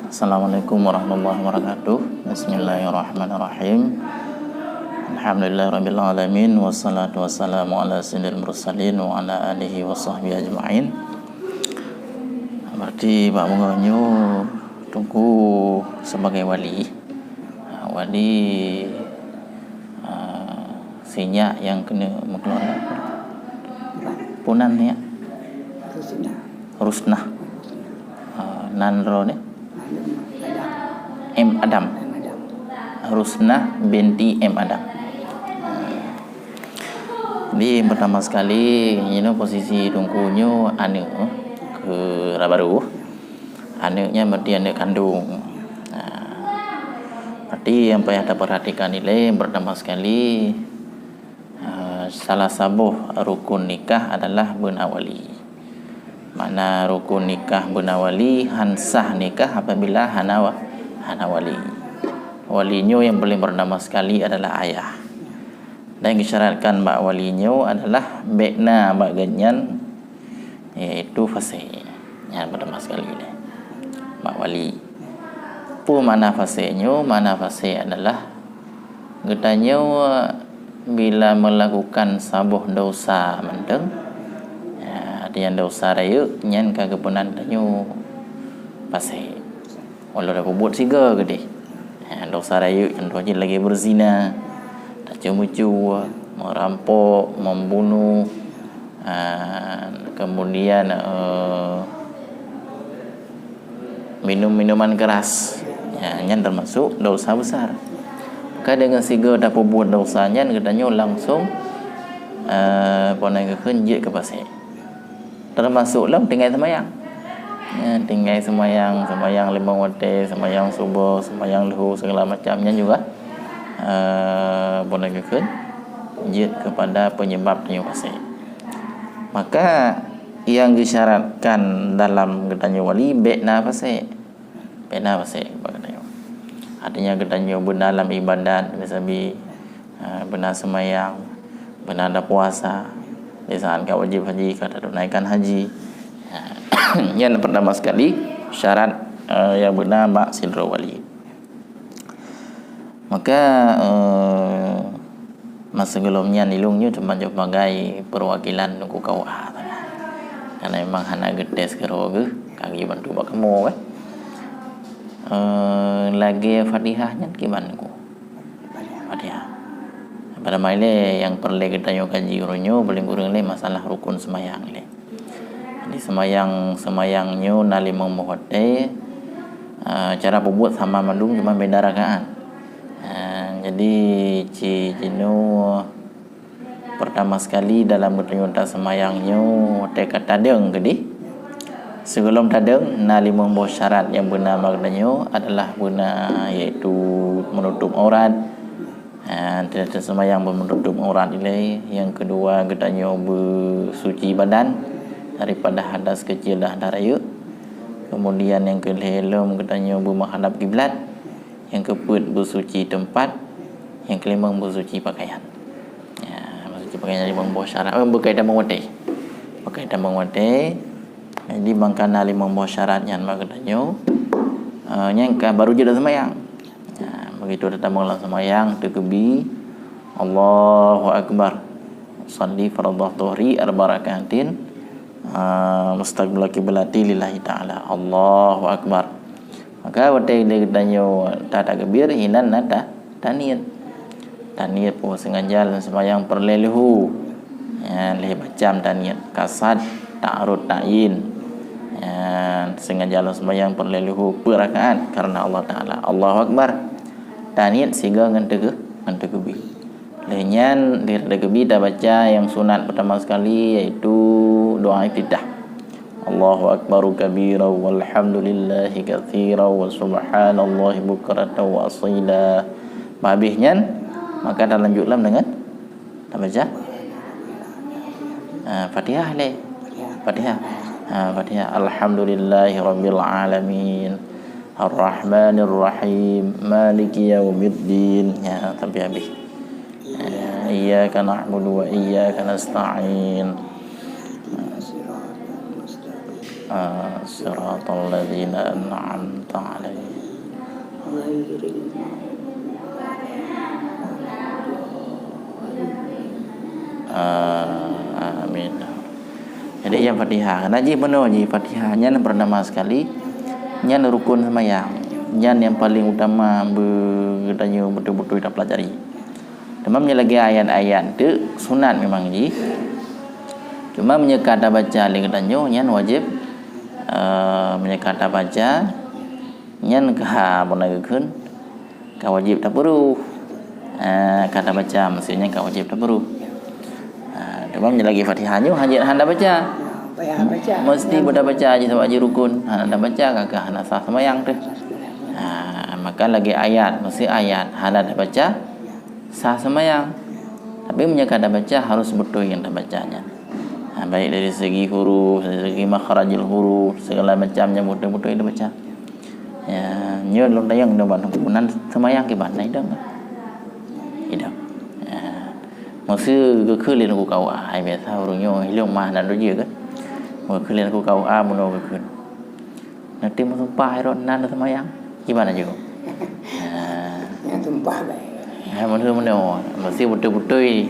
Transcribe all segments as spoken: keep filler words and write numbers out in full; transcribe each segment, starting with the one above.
Assalamualaikum warahmatullahi wabarakatuh. Bismillahirrahmanirrahim. Alhamdulillahirabbil alamin, wassalatu wassalamu ala sayyidil mursalin wa ala alihi wa sahbihi ajmain. Berarti bak meunyoe Teungku sebagai wali, ha, wali, ha, sinyak nyang keuneuk meukeuluwarga. Punan nyak? Rusnah. Ha, nan droeneuh? M Adam. Rusnah binti M Adam. Jadi, pertama sekali, inoe posisi Teungku nyoe aneuk keu raba baru. Aneuk nyan berarti aneuk kandong. Nah, berarti nyang payah tapeurhatikan ilée, pertama sekali, ah, salah saboh rukun nikah adalah beuna wali. Makna rukun nikah beuna wali, han sah nikah apabila hana wa-, hana wali. Wali nyoe nyang paléng pertama sekali adalah ayah. Dan geusyaratkan bak wali nyoe adalah bék na bak geuhnyan, yaitu fasé. Nyan pertama sekali lé. Bak wali. Peue makna fasé nyoe? Makna fasé adalah geutanyoe bila melakukan saboh desya mantong, ya, artinya desya rayeuk, nyan ka geupeunan tanyoe fasé. Walau tapeubuet sigoe keudeh. Ha, desya rayeuk contoh jih lagée beuzina, tacue-meucue, meurampok, membunuh, ha, kemudian, eh, minum minuman keras. Ha, nyan termasuk desya besar. Maka deungon sigoe tapeubuet desya nyan, geutanyoe langsong, eh, peue nan geukheun jeuet keu fasé. Termasuk lom tinggai seumayang. Ya, tinggai seumayang, seumayang limong watée, seumayang suboh, seumayang leuhô, segala macam nyan juga, eh, peue nan geukheun jeuet keupada penyebab tanyoe fasé. Maka nyang geusyaratkan dalam geutanyoe wali bék na fasé. Bék na fasé bak geutanyoe. Artinya geutanyoe beuna lam ibadat, miseue, ha, beuna seumayang, beuna tapuasa, di saat ka wajéb haji, ka tatunaikan haji. Ha, nyan pertama sekali syarat, eh, nyang beuna bak sidroe wali. Maka, eh, masa geulom nyan ilôn nyoe cuma sebagai perwakilan Teungku K U A saja. Karena memang hana geutés keudroe geuh, ka geubantu bak kamoe, kan. Eh, lagée Fatihah nyan kiban Teungku? Fatihah. Pada malam nyang peureulée geutanyoe kaji uroe nyoe, paléng kureueng lé masalah rukun seumayang lé. Jadi seumayang, seumayang nyoe na limong boh watée, eh, cara peubuet sama mandum cuma beda rakaat. Eh, jadi ci jinoe pertama sekali dalam geutanyoe taseumayang nyoe watée ka tadong keudeh. Sigohlom tadong na limong boh syarat nyang beuna bak geutanyoe adalah beuna, yaitu menutup aurat, ha, teuntèe seumayang beumeututup aurat ilée. Nyang keudua, geutanyoe beusuci badan daripada hadas keucil dan hadas rayeuk. Keumudian nyang keulhée lom geutanyoe beumeuhadab kiblat. Nyang keupeuet, beusuci teumpat. Nyang keulimong, beusuci pakaian. Ya, beusuci pakaian limong boh syarat. Oh, beukaitan deungon watée. Beukaitan deungon watée. Jadi, mangkana limong boh syarat nyan bak geutanyoe, eh, nyang ka baru jeuet lam seumayang. Nah, begitu tatamong lam seumayang, takbir, Allahu Akbar. Usalli fardhu dhuhri arba rakaatin, ah, mustaqbila qiblati lillahi ta'ala. Allahu Akbar. Maka watée lé geutanyoe tatakbir, hinan na ta-, taniet. Taniet peue? Sengaja lam seumayang peureulée leuhô. Ya, lhée macam taniet. Kasad, ta'arud, ta'yin. Ya, sengaja lam seumayang peureulée leuhô, peue rakaat karena Allah Ta'ala. Allahu Akbar. Taniet sigoe ngon teukeue-, ngon teukeubie. Lheueh nyan, lheueh teukeubie tabaca nyang sunat pertama sekali, yaitu doa iftitah. Allahu Akbar kabira walhamdulillahi katsira wa subhanallahi bukratan wa asila. Bah habéh nyan, maka talanjut lom deungon tabaca, ah, Fatihah lé. Fatihah. Ah, Fatihah. Alhamdulillahi rabbil alamin. Arrahmanirrahim. Maliki yaumiddin. Ya, sampai habéh. Ah, iyyaka na'budu wa iyyaka nasta'in. Ah, siratal ladzina an'amta 'alaihim. Ah, amin. Jadi, nyang Fatihah, na jih bunoe jih Fatihah nyan pertama sekali, nyan rukun seumayang. Nyan nyang paling utama beu-, geutanyoe beutôi-beutôi tapelajari. Teuma meunyoe lagée ayat-ayat teuk sunat memang jih. Cuma meunyoe ka tabaca lé geutanyoe nyan wajéb, eh, meunyoe ka tabaca nyan ka, bunoe geukheun, ka wajéb tapeurôh. Eh, ka tabaca maksudnya ka wajéb tapeurôh. Ah, teuma meunyoe lagée Fatihah nyoe hana jeuet hana tabaca. Payah baca. Mesti beu tabaca jih sabab jih rukun. Hana tabaca ka, ka hana sah seumayang teuh. Ah, maka lagée ayat, mesti ayat hana tabaca sah seumayang. Tapi meunyoe ka tabaca, harus beutôi nyang tabaca nyan. Ha, baik dari segi huruf, dari segi makhrajul huruf, segala macam nyang beutôi-beutôi tabaca. Ya, nyoe lôn tanyong nyoe ban, nan seumayang kiban, na idong? Idong. Ya. Meuseu geukheun lé Teungku K U A, hai biasa ureuëng nyoe ilong mah nan rujie kan. Geukheun lé Teungku K U A bunoe geukheun. Nanti meusumpah Herod nan seumayang. Gimana juga? Nah. Yang sumpah baik. Ya, betul-betul. Mesti betul-betul,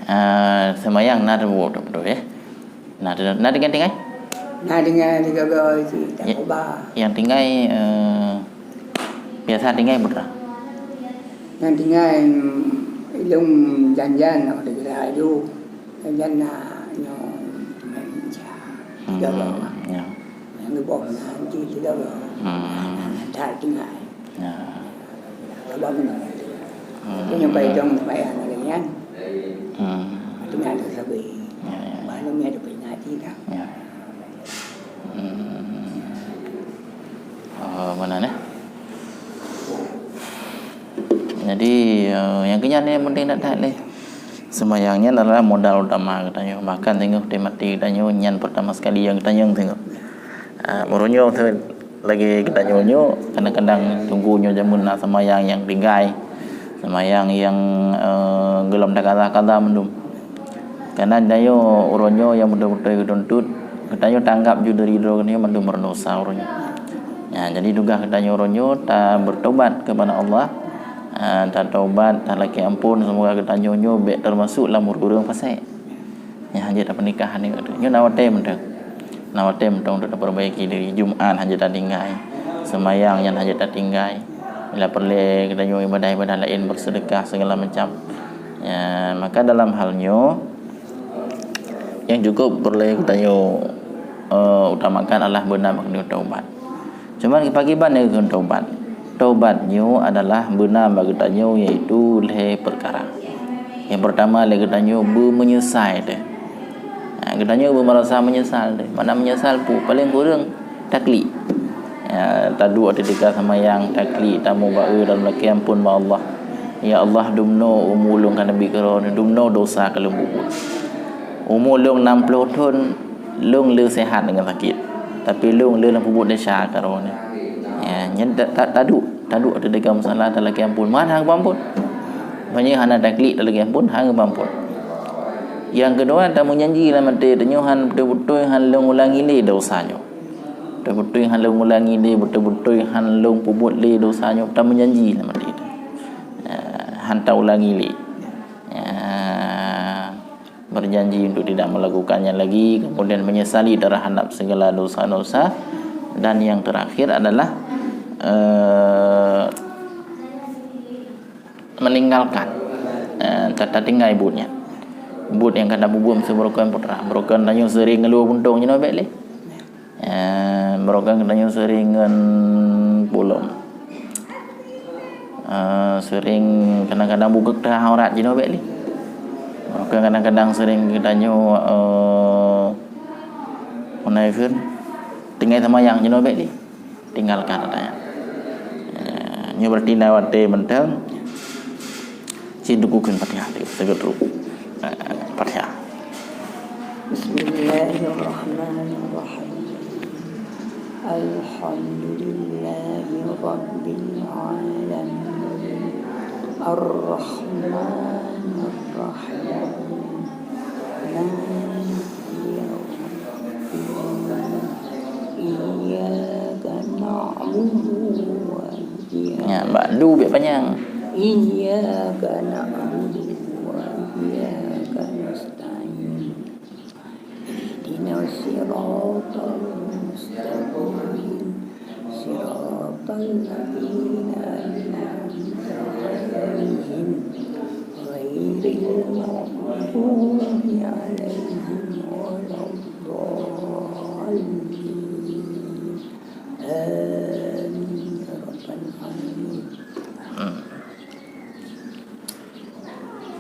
ah, seumayang na betul-betul, ya. Nah, na tinggai-tinggai? Na tinggai tiga belas itu, tak Ya, ubah. Yang tinggai, eh, biasa tinggai putra. Yang tinggai, mm, ilong janjan, ada kira aju. Jangan nak nyoe main. Hmm, ya. Yang lebih nanti kita Hmm. Dah tinggal. Ya. Kalau mana? Hmm. Tapi yang baik dong sembahyang lagi kan. Hmm. Tinggal tu sabi. Ya, ya. Malam ni ada peringati dah. Ya. Hmm. Oh, mana ni? Jadi, eh, nyang keunyan ni penting that-that lé. Seumayang nyan adalah modal utama geutanyoe. Bahkan singoh watée maté geutanyoe nyan pertama sekali nyang geutanyoe singoh. Ah, meurunyoe lagi geutanyoe nyoe, kadang-kadang tunggu nyoe jameun na seumayang nyang tinggai. Seumayang nyang, eh, golom takada-kada mandum. Karena geutanyoe uroe nyoe nyang beutôi-beutôi geutuntot, geutanyoe tanggap ju dari droe geutanyoe mandum meudosa uroe nyoe. Ya, jadi tugaih geutanyoe uroe nyoe ta bertobat kepada Allah, ha, ta tobat, ta lakée amphon, semoga geutanyoe nyoe bék termasuk lam ureuëng-ureuëng fasek. Ya, hana jeuet tapeunikah aneuk tu. Nyoe na watée mantong. Na watée mantong untuk taperbaiki diri. Jumat hana jeuet tatinggai. Seumayang nyan hana jeuet tatinggai. Bila peureulée geutanyoe ibadah-ibadah laén, bersedekah segala macam. Ya, maka dalam hal nyoe, nyang cukup peureulée geutanyoe, eh, utamakan adalah beuna bak geutanyoe taubat. Cuman pakriban lé geutanyoe taubat? Taubat nyoe adalah beuna bak geutanyoe, yaitu lhée peukara. Nyang pertama lé geutanyoe beumeunyeusai teuh. Ha, geutanyoe beumeurasa meunyeusal teuh. Makna meunyeusal peue? Paleng kureueng taklik. Ya, taduek ateueh tika seumayang, taklik, tamubaeu dan lakée amphon bak Allah. Ya Allah, dumnoe umu lôn ka neubi keudroe nyoe, dumnoe dosa ka lôn peubuet. Umu lôn nam ploh thon, lôn le seuhat deungon sakét. Tapi lôn le lôn peubuet desya keudroe nyoe. Ya, nyan ta-, ta-, taduek, taduek ateueh tika musala, talakée amphon. Man hana geupeuamphon. Meunyoe hana taklik talakée amphon, hana geupeuamphon. Nyang keudua, tameujanji lam até tanyoe hana beutôi-beutôi hana lôn ulangi lé dosa nyoe. Beutôi-beutôi hana lôn ulangi lé, beutôi-beutôi hana lôn peubuet lé dosa nyoe, tameujanji lam até teuh. Eh, hana taulangi lé. Eh, berjanji untuk tidak melakukannya lagi, kemudian menyesali terhadap segala dosa-dosa, dan yang terakhir adalah, eh, meninggalkan, eh, ta-, tatinggai buet nyan. Buet nyang ka tapeubuet meuseubeurokon putra. Beurokon tanyoe seuring ngeuluh buntong jinoe bék lé. Eh, beurokon tanyoe seuring ngon pulom. Eh, seuring kadang-kadang bukeuek teuhah aurat jinoe bék lé. Beurokon kadang-kadang seuring geutanyoe, eh, meunan kheun tinggai seumayang jinoe bék lé. Tinggalkan ata nyan. Eh, nyoe berarti na watée mantong. Cit duku kheun Fatihah, teuk, teuk trok. Eh, Fatihah. بسم الله الرحمن الرحيم. الحمد لله رب العالمين. الرحمن الرحيم. مالك يوم الدين. Ya, ba'du bèk panyang. Iyyaka na'budu wa iyyaka nasta'in. Ihdinas siratal mustaqim. Siratal ladzina an'amta 'alaihim ghairil maghdubi 'alaihim waladdallin. Amin ya rabbal alamin. Hmm.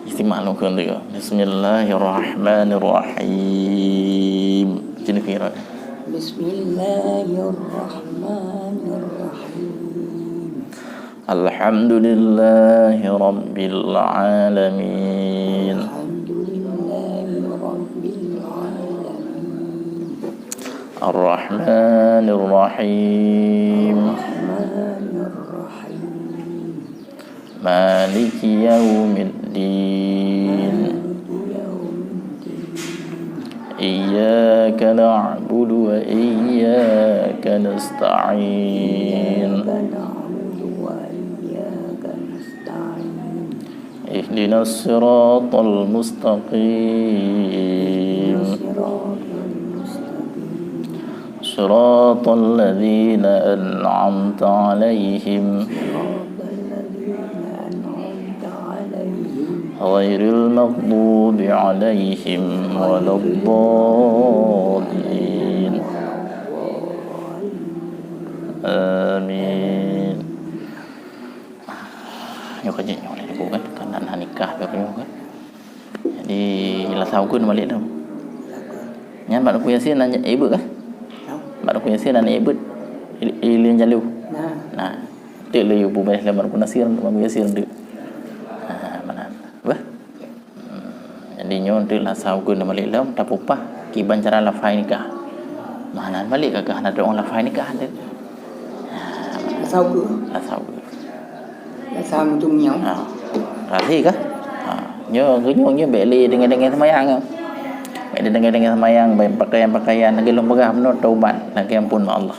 Istimak lôn keu lhèe. Bismillahirrahmanirrahim. Cina kira. Bismillahirrahmanirrahim. Alhamdulillahirabbil alamin. Alhamdulillahirabbil alamin. Arrahmanirrahim. Arrahmanirrahim. Maliki yaumiddin. Maliki yaumiddin. Iyyaka na'budu wa iyyaka nasta'in. Iyyaka na'budu wa iyyaka nasta'in. Ihdinas siratal mustaqim. Ihdinas siratal mustaqim. Siratal ladzina an'amta 'alaihim. Siratal ladzina an'amta 'alaihim. Ghairil maghdubi 'alaihim waladdallin. Amin. Nyoe ka jeuet nyoe lé, Bu, kan? Kan na nikah bak nyoe, kan? Jadi, lasau keu na balik dah. Nyan bak Teungku Yasin na ibeuet kah? Bak Teungku Yasin na ibeuet. I-, ileuen jalô. Nah. Nah. Teuk lé yue peubeh lé bak Teungku Nasir, bak Teungku Yasin teuk. Nah, mana? Bah? Hmm, jadi nyoe teuk lasau keu na balik lom, tapupah kiban cara lafai nikah. Mana balik ka kah na doa lafai nikah teuk. Nah, mana? Lasau keu. Lasau keu. Lasau meutung nyoe. Ha. Rahi kah? Ha. Nyoe, nyoe, nyoe bèk lé deungon-deungon seumayang nyoe. Bèk lé deungon-deungon seumayang, bèk pakaian-pakaian, lagèe lôn peugah bunoe taubat, lagèe ampôn bak Allah.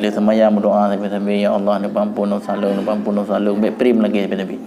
Lheuh seumayang meudoa sabe-sabe, "Ya Allah, neupeuampôn dosa lôn, neupeuampôn dosa lôn." Bèk prim lagèe sabe-sabe.